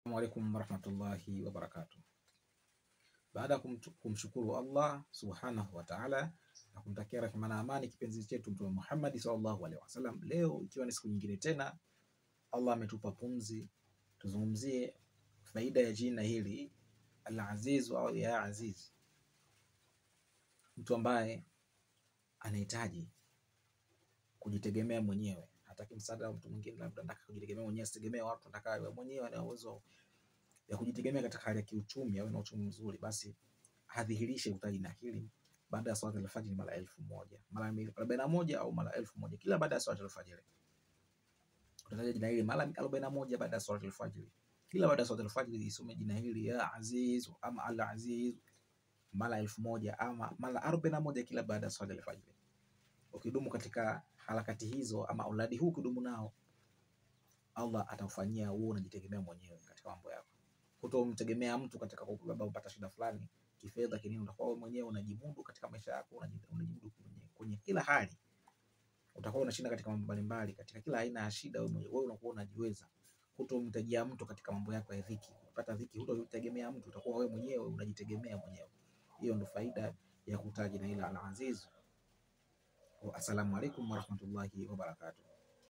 Assalamu alaikum warahmatullahi wabarakatuh. Baada ya kumshukuru Allah subhanahu wa ta'ala na kumtakia rehema na amani kipenzi chetu Mtume Muhammad sallallahu alaihi wasallam, leo ikiwa ni siku nyingine tena, Allah ametupa pumzi tuzungumzie faida ya jina hili Al-Aziz au ya Aziz. Mtu ambaye anahitaji kujitegemea mwenyewe, hataki msaada wa mtu mwingine, labda anataka kujitegemea mwenyewe, asitegemee watu, anataka yeye mwenyewe ana uwezo ya kujitegemea katika hali ya kiuchumi, awe na uchumi mzuri, basi hadhihirishe kutaja jina hili baada ya swala alfajiri mara 1000, mara 41 au mara 1000 kila baada ya swala alfajiri. Utataja jina hili mara 41 baada ya swala alfajiri. Kila baada ya swala alfajiri isome jina hili ya Aziz ama Al-Aziz mara 1000 ama mara 41 kila baada ya swala alfajiri. Ukidumu katika harakati hizo ama uradi huu, ukidumu nao, Allah atakufanyia wewe unajitegemea mwenyewe katika mambo yako. Hutomtegemea mtu katika labda upata shida fulani kifedha kinini, utakuwa wewe mwenyewe unajimudu katika maisha yako, unajimudu kwenye kila hali. Utakuwa unashinda katika mambo mbalimbali, katika kila aina ya shida wewe unakuwa unajiweza. Hutomtegemea mtu katika mambo yako ya dhiki. Ukipata dhiki hutomtegemea mtu, utakuwa wewe mwenyewe unajitegemea mwenyewe. Hiyo ndio faida ya kutaja jina hili Al-Aziz. Assalamu alaikum warahmatullahi wabarakatuh.